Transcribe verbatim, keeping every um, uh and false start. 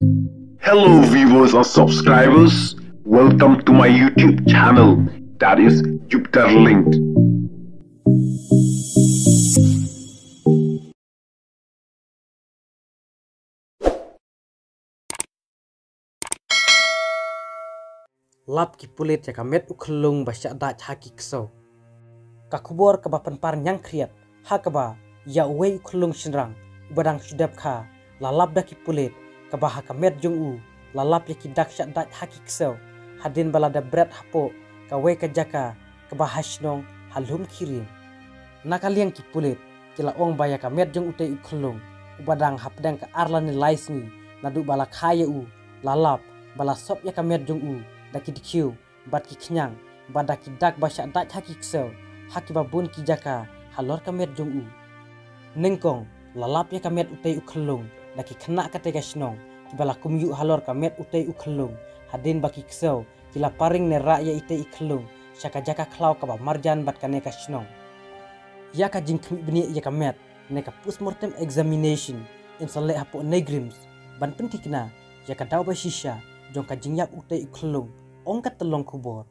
Hello viewers and subscribers, welcome to my YouTube channel, that is Jupiter Linked. Lap ki pulit ïa ka met u khyllung ba shah dait ha ki ksew. Ka khubor kaba pynpar ñiangkhriat ha kaba ïa uwei u khyllung shynrang uba dang shu dep kha, la lap da ki pulit kaba ha ka met jong u la lap ïa ki dak shah dait ha ki ksew, hadien ba la dep bret hapoh kawei ka jaka kaba ha shnong ha Lum Khiriang. Na ka liang ki pulit ki la ong ba ïa ka met jong utei u khyllung uba dang hapdeng ka ar lane lai sngi naduh ba la kha ïa u, la lap ba la sop ïa ka met jong u da ki dkhiew bad ki khñiang bad da ki dak ba shah dait ha ki ksew ha kiba bun ki jaka halor ka met jong u. Nyngkong la lap ïa ka met utei u khyllung da ki khynnah katei ka shnong kiba la kum ïuh halor ka met utei u khyllung, hadien ba ki ksew ki la paring ne rah ïa itei i khyllung sha ka jaka khlaw kaba marjan bad kane ka shnong. Ïa ka jingkhmih bniah ïa ka met ne ka postmortem examination yn sa leh hapoh NEIGRIHMS ban pynthikna ïa ka daw ba shisha jong ka jingïap utei u khyllung, ong ka tyllong khubor.